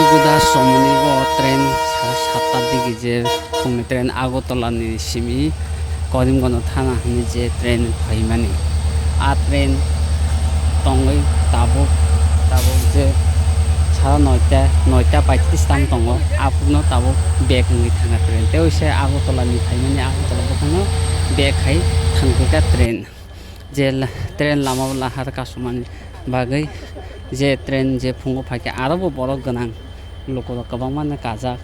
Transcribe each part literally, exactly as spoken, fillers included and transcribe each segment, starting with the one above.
Juda somoni o train sa satta digi je phungni train Agartala ni simi Karimganj thana hwnwi je train phaimani. A train tongwi tabuk, tabuk je sara noita, noita paitris tang tongo. Aphurno tabuk bek wngwi thangkha train. Tei oise Agartala ni phaimani, Agartala buphangno bek hai thangphaikha train. Je la-, train lama o lahar kasumani bagwi je train je phungo phaikha, aro bo borok gwnang, lukurok kwbangma no kajak.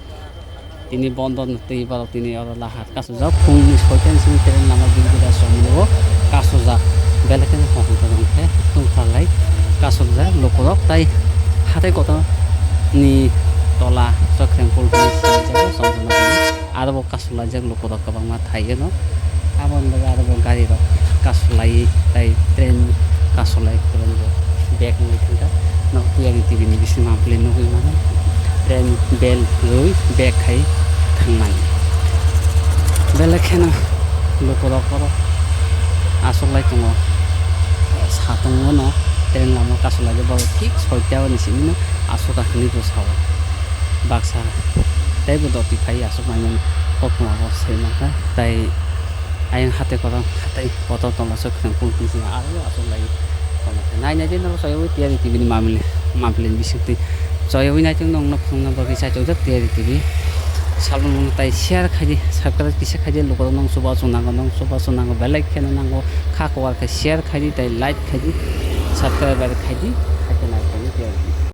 Tini bondo no twi borok tini oro lahar kasujak, phungni soita ni simi train lama giri gida somni o kasujak. Belai kheno hohom tong khe tungkha lai kasujak lukurok, tai hatai kotor ni tola Chokrengkul hwnwi swijak o Chondrona Bari. Aro bo kasulaijak lukurok kwbangma thaigeno. Aboni bagwi aro bo garirok kasulaiwi tai train kasulai kwrwngbo bek wngwi thangkha. Nok Tiyari T V ni bisingo ang nugwi mano. Train bell rwi bek khai thangmani. Belai kheno lukurok oro achuklai tongo. Satung no train lama kasulaijak borok thik soita ni simi no achukha hinwi bo sao. Baksa teibo doti phai aswk manya koktwma bo se mankha, tai ayang hatai kotor hatai kotor tongma se khwrang kung kung sing aro aswk lai tongma khe. Nai nai de norok chaywi Tiyari T V ni mamili mamili ni bisingtwi chaywi nai chwng nokno phunukna bagwi chaichokjak Tiyari T V. Salmano tai share khaidi, subscribe kisa khaidi, lukurok nong chubachu nango, nong chubachu nango, belai kheno nango, kha kwar khe share khaidi tai like khaidi, subscribe khaidi, haikhe nai tongo Tiyari T V.